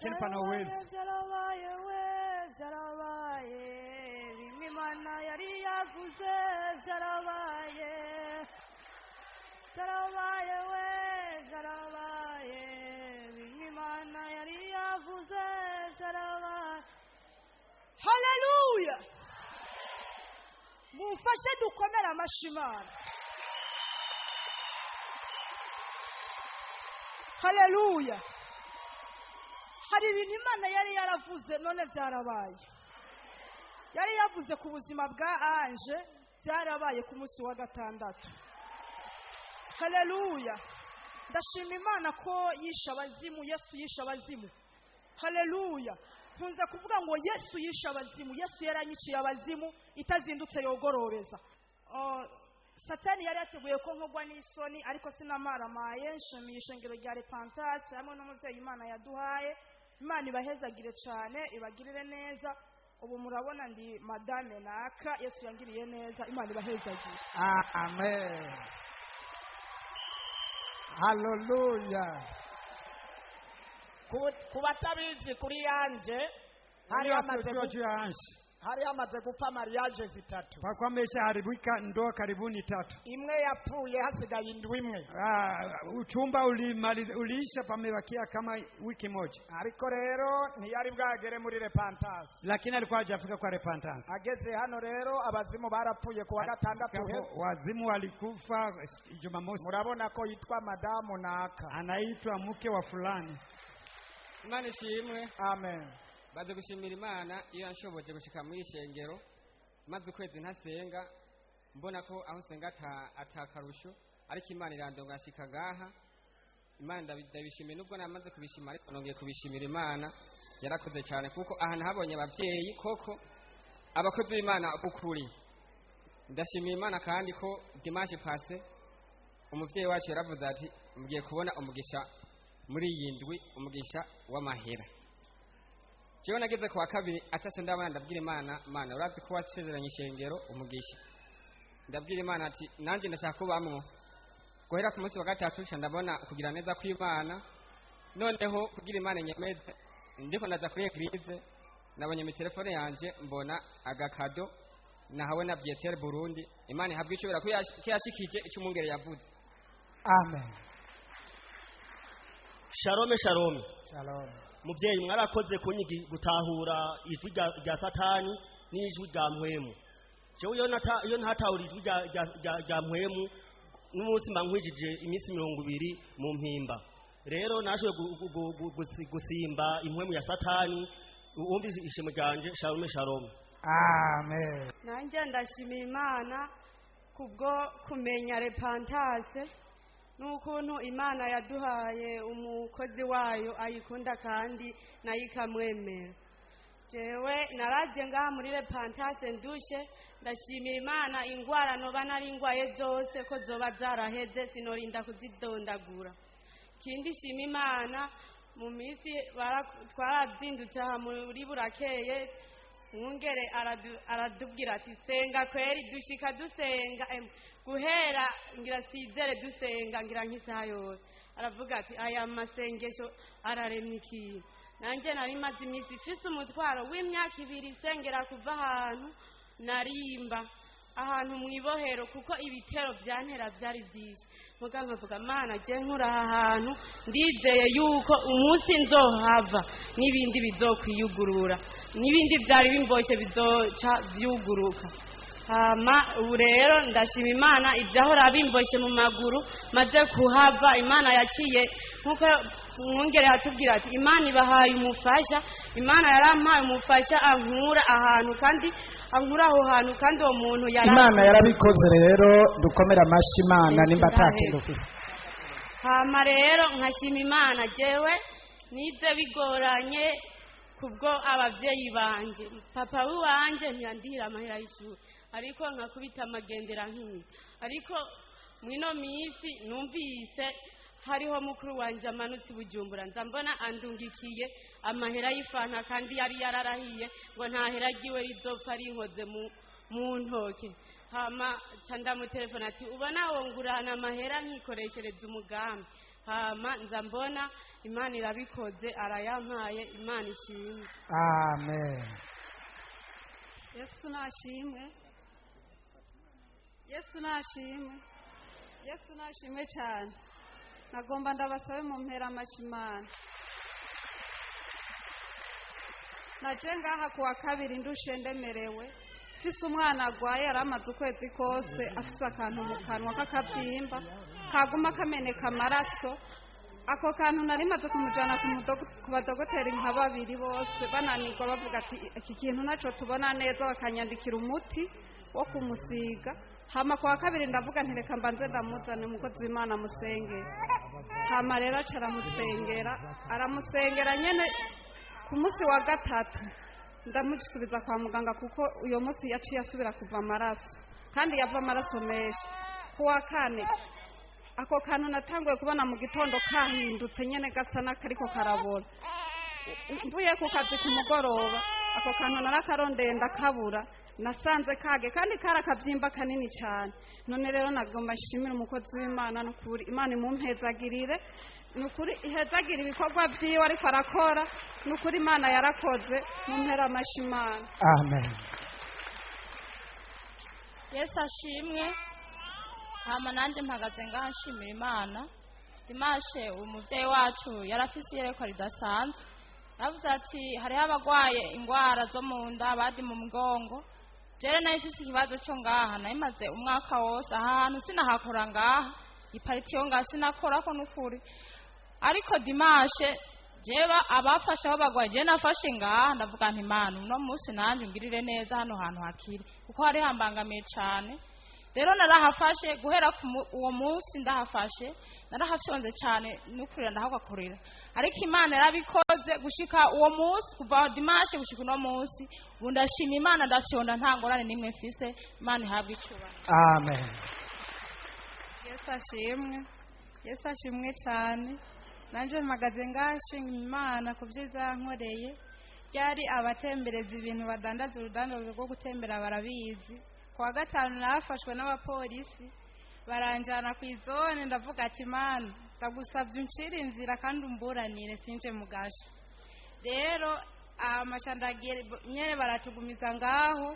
Lakini pana uwezo. Byarabaye we, byarabaye, bimwe Imana yari yavuze byarabaye, byarabaye we, byarabaye, bimwe Imana yari yavuze byarabaye. Haleluya! Mumfashe dukomere amashyi Imana. Haleluya! Hari ibintu Imana yari yaravuze none byarabaye. Yari yavuze ku buzima bwa Ange, byarabaye ku munsi wa gatandatu. Haleluya! Ndashima Imana ko yishe abazimu, Yesu yishe abazimu. Haleluya! Nkunze kuvuga ngo Yesu yishe abazimu, Yesu yaranyiciye abazimu, itazindutse yogorobeza. Satani yari yateguye ko nkogwa n'isoni, ariko sinamaramaye. Nshimiye ishengero rya Repentance hamwe n'umuvyeyi Imana yaduhaye. Imana ibahezagire cyane, ibagirire neza. Ubu murabona ndi madame naka, Yesu yangiriye neza, Imana ibahezagire. Amen. Haleluya. Ku batabizi, kuri yanje hari Wale hamaze wasiojua juu ya Ange, hari hamaze gupfa mariage zitatu. Pakuwa ameshaharibika ndoa karibuni tatu. Imwe yapfuye hasigaye indwi imwe. Ah, uchumba uliisha, pamebakia kama wiki moja, ariko rero ntiyari bwagere muri Repentance. Lakini alikuwa hajafika kwa Repentance. Ageze hano rero, abazimu barapfuye ku wa gatandatu Hapo, uheze. wazimu walikufa Jumamosi. Murabona ko yitwa madamu naka. Anaitwa mke wa fulani. Imana ishimwe. Amen. Baze gushimira Imana iyo yanshoboje gushika muri ishengero, maze ukwezi ntasenga, mbona ko aho nsenga atakarusho, ariko Imana irandonga nshika ngaha. Imana ndabishimiye, nubwo namaze kubishima, ariko nongeye kubishimira. Imana yarakoze cyane, kuko aha nahabonye ababyeyi koko, abakozi b'Imana ukuri. Ndashimiye Imana kandi ko dimanche passé umuvyeyi wacu yaravuze ati: "Mugiye kubona umugisha muri iyi ndwi, umugisha w'amahera." Jewe nageze ku wa kabiri atashe ndabona, ndabwira Imana: "Mana, urazi ko wasezeranye ishengero umugisha." Ndabwira Imana ati: "Nanjye ndashaka kubamwo." Guhera ku munsi wa gatatu nca ndabona kugira neza kw'Imana. Noneho kugira Imana inyemeze, ndiko ndaza kuri église, nabonye mu telefone yanje, mbona agakado nahawe na Vietel Burundi. Imana ihabwa icubera ko yashikije ico umwungere yavuze. Amen. Shalome, shalome. Shalom. Muvyeyi, mwarakoze kunyigi gutahura ijwi rya Satani n'ijwi rya mpwemu. Jewe iyo ntatahura ijwi rya mpwemu, n'umunsi mba nkwijije iminsi 20 mu Mpimba. Rero nashoboye gusimba impwemu ya Satani. Wumvise ishimo ryanje. Shalome, shalome. Amen. Nanjye ndashimira Imana kubwo kumenya Repentance n'ukuntu Imana yaduhaye umukozi wayo ayikunda kandi nayo ikamwemera. Jewe naraje ngaha muri Repentance ndushe. Ndashimira Imana, ingwara noba nari ngwaye zose ko zoba zaraheze, sinorinda kuzidondagura. Ikindi shima Imana, mu minsi twarazindutse aha muri burakeye, mwungere aradubwira ati: "Senga kweri." Dushika dusenga, guhera ngira sizere dusenga ngira nk'isaha yose. Aravuga ati: "Aya masengesho araremye ikintu." Nanjye nari maze iminsi ifise umutwaro w'imyaka 2 sengera kuva ahantu narimba, ahantu mu ibohero, kuko ibitero byantera byari byinshi. Muga nkavuga: "Mana, je nkura aha hantu, ndizeye yuko umunsi nzohava n'ibindi bizokwiyugurura, n'ibindi byari bimboshe bizoca byuguruka." Hama ubu rero ndashima Imana, ibyahora bimboshe mu maguru maze kuhava, Imana yaciye, nk'uko mwungere yatubwira ati: "Imana ibahaye umufasha." Imana yarampaye umufasha ankura ahantu, kandi ankura aho hantu, kandi uwo muntu yari Imana yarabikoze. Rero dukomere amashyi Imana nimba atakindi ufise. Hama rero nkashima Imana, jewe nize bigoranye kubwo ababyeyi banje. Papa w'iwanje ntiyandihira amahera y'ishuri, ariko nkakubita amagendera nkiga. Ariko mwino minsi numvise hariho mukuru wanje amanutse i Bujumbura, nza mbona andungikiye amahera y'ifanta, kandi yari yararahiye ngo nta hera ryiwe rizopfa rinkoze mu ntoke. Hama ca ndamutelefona ati: "Ubona wongurana amahera nkikoreshereza umugambi." Hama nza mbona Imana irabikoze, arayampaye. Imana ishimwe. Amen. Yesu nashimwe, Yesu nashimwe, Yesu nashimwe cyane. Nagomba ndabasabe mu mpera amashyi Imana. Naje ngaha kuwa kabiri ndushe, ndemerewe, mfise umwana agwaye, yari amaze ukwezi kose afise akantu mu kanwa k'akabyimba kaguma kameneka amaraso. Ako kantu nari maze kumujyana ku badogoteri nka babiri, bose bananirwa, bavuga ati iki kintu nacyo tubona neza, bakanyandikira umuti wo kumusiga. Hama kuwa kabiri ndavuga nti reka mbanze ndamuzane umukozi w'Imana musengera. Hama rero aca aramusengera, aramusengera nyene. Ku munsi wa gatatu ndamusubiza kwa muganga, kuko uyo munsi yaciye asubira kuva amaraso, kandi yava amaraso menshi. Ku wa kane ako kantu natanguye kubona mu gitondo kahindutse nyene, gasa n'akariko karabora. Mvuye ku kazi ku mugoroba, ako kantu narakarondeye ndakabura, nasanze kage kandi kari akabyimba kanini cyane. None rero nagomba nshimire umukozi w'Imana. N'ukuri Imana imumpezagirire, ni ukuri ihezagire ibikorwa byiwe ariko arakora. Ni ukuri Imana yarakoze, mumpera amashyi Imana. Amen. Yesu ashimwe. Hama nanjye mpagaze ngaha nshimira Imana. Dimanche umubyeyi wacu yari afise iyerekwa ridasanzwe. Yavuze ati hariho abagwaye ingwara zo mu nda, abandi mu mugongo. Jere nayo mfise ikibazo cyo ngaha, nayimaze umwaka wose aha hantu sinahakora, ngaha ipariti yo ngaha sinakorako n'ukuri. Ariko dimanche jewe abafashe aho bagwaye, jewe nafashe ngaha, ndavuga nti Imana, uno munsi nanjye ungirire neza hano hantu hakiri, kuko hari hambangamiye cane. Rero narahafashe guhera ku uwo munsi ndahafashe, narahafyonze cyane nukurira, ndahagakorera. Ariko Imana yarabikoze gushika uwo munsi, kuva dimanche gushika uno munsi ubu ndashima Imana, ndafyonda nta ngorane n'imwe mfise. Imana ihabwe icubahiro. Amen. Yesu ashimwe, Yesu ashimwe cyane. Nanjye mpagaze ngaha nshima Imana ku byiza yankoreye. Ryari abatembereza ibintu, badandaza urudandazwa rwo gutembera barabizi. Ku wa gatanu nafashwe n'abapolisi, baranjyana ku izone. Ndavuga ati Imana, ndagusabye uncire inzira kandi umburanire sinje mu gasho. Rero amashandagiye nyene baratugumiza ngaho.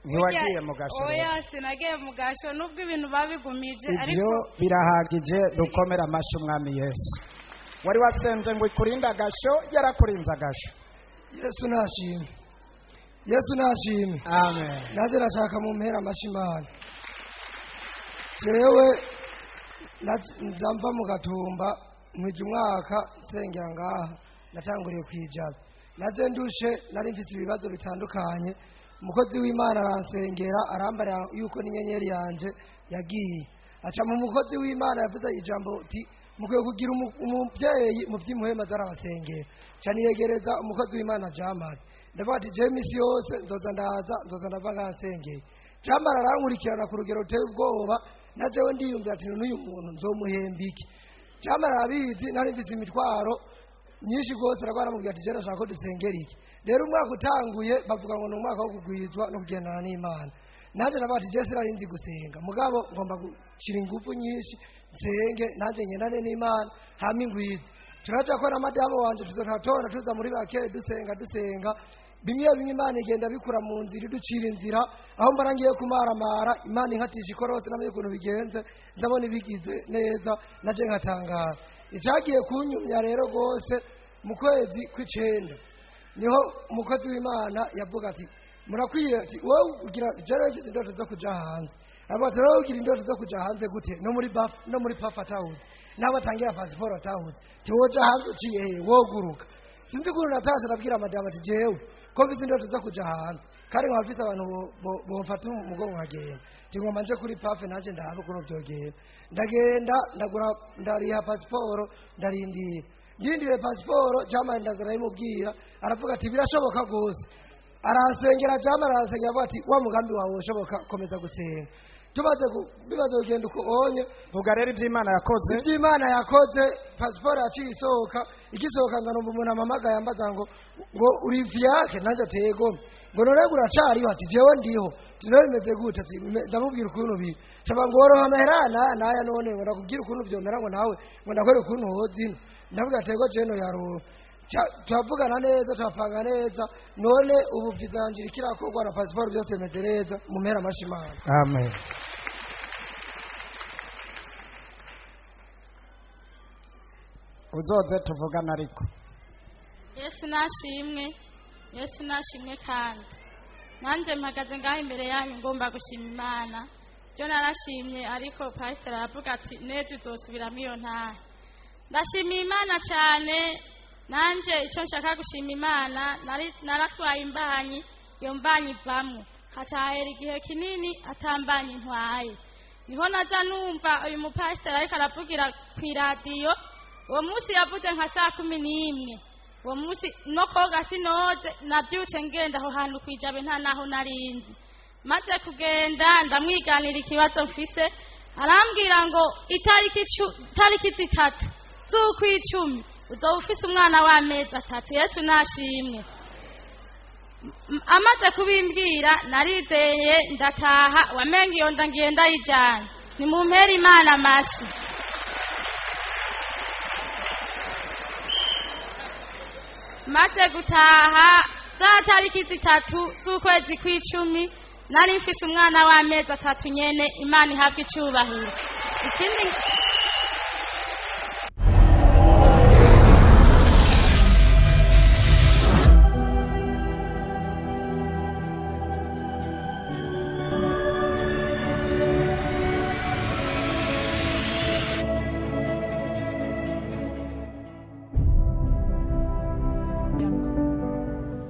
Ntiwagiye mu gasho rero? Oya, sinagiye mu gasho nubwo ibintu babigumije. Ibyo ariko birahagije, dukomere amashyi Umwami Yesu. Wari wasenze ngo ikurinde agasho, yarakurinze agasho. Yesu nashimwe, Yesu nashimwe. Amen. Nanjye nashaka mu mpera amashyi Imana. Jewe nza mva mu Gatumba, nkwije umwaka nsengera ngaha. Natanguriye kwijaba, naje ndushe, nari mfise ibibazo bitandukanye. Umukozi w'Imana aransengera, arambarira yuko n'inyenyeri yanje yagiye. Aca mu mukozi w'Imana yavuze ijambo uti mukwiye kugira umubyeyi mu by'imuhema zarabasengera. Ca niyegereza umukozi w'Imana Jamari, ndavuga ati jewe imisi yose nzoza ndaza, nzoza ndava ngansengeye. Jamari arankurikirana ku rugero ruteye ubwoba, na jewe ndiyumvira ati n'uyu muntu nzomuhemba iki? Jamari arabizi nari mfise imitwaro myinshi rwose. Aragwara, aramubwira ati jewe ndashaka ko dusengera iki. Rero umwaka utanguye bavuga ngo ni umwaka wo kugwizwa no kugendana n'Imana. Nanjye navuga ati jewe sinari nzi gusenga, mugabo ngomba gushira ingufu nyinshi nsenge, nanjye ngendane n'Imana hama ingwize. Turaja ko na madamu wanje tuzotatonda tuza muri bake, dusenga, dusenga, bimwe bimwe Imana igenda bikura mu nzira, iducira inzira. Aho mbara ngiye kumaramara, Imana inkatisha ikorose, namenye ukuntu bigenze, ndabona ibigize neza, naje nkatangara. Icagiye kunyumya rero rwose, mu kwezi kw'icenda niho umukozi w'Imana yavuga ati murakwiye, ati wowe ugira, jewe mfise indoto zo kuja hanze. Avuga ati wowe ugira indoto zo kuja hanze gute, no muri baf, no muri pafa atawuzi, naho batangira pasiporo atawuzi, ti woja hanze uciye hehe, woguruka? Sinzi ukuntu natashe, ndabwira madamu ati jewe ko mfise indoto zo kuja hanze kandi nkaba mfise abantu bomfata umugongo nkagenda, ti ngomba nje kuri pafe nanje ndabe ukuntu vyogenda. Ndagenda, ndagura, ndariha pasiporo, ndarindira, ndindiriye pasiporo. Jamani, ndaza ndabimubwira, aravuga ati birashoboka rwose. Aransengera, Jamani aransengera, avuga ati wa mugambi wawe ushoboka, komeza gusenga. Tumaze bimaze kugenda uko onye. Vuga rero ibyo Imana yakoze. Ibyo Imana yakoze, pasiporo yaciye isohoka. Igisohoka nza numva umuntu ampamagaye ambaza ngo uri viyake, nanjye ateye gome. Ngo none uracariho? Ati jewe ndiho. Ati none bimeze gute? Ati ndamubwira ukuntu biri. Caba ngo woroha amahera naya none ngo ndakubwira ukuntu vyomera, ngo nawe ngo ndakwereka ukuntu woza ino. Ndavuga ati ego jeno yaroha. Turavugana neza, turapanga neza, none ubu viza yanje iriko irakorwa na pasiporo, byose bimeze neza. Mumpere amashi Imana. Amen. Uzoze tuvugana ariko. Yesu nashimwe, Yesu nashimwe. Kandi nanjye mpagaze ngaho imbere yanyu ngomba gushima Imana. Byo narashimye, ariko pasiteri aravuga ati n'ejo uzosubiramo iyo ntahe. Ndashimiye Imana cyane. Nanjye icyo nshaka gushima Imana, naratwaye imbanyi, iyo mbanyi ivamwo, haca hahera igihe kinini atambanyi ntwaye. Niho naza numva uyu mupasiteri ariko aravugira ku iradiyo. Uwo munsi yavuze nka saa 11. Uwo munsi no koga sinoze, nabyutse ngenda aho hantu kwijabe, nta naho narinzi. Maze kugenda ndamwiganira ikibazo mfise, arambwira ngo itariki 3 z'ukwicumi uzoba ufise umwana w'amezi 3. Yesu nashimwe. Amaze kubimbwira narizeye, ndataha, wamenga iyo nda ngiye ndayijyana. Nimumpere Imana amashi. Maze gutaha za tariki 3 z'ukwezi kw'icumi nari mfise umwana w'amezi 3 nyene. Imana ihabwa icubahiro. Ikindi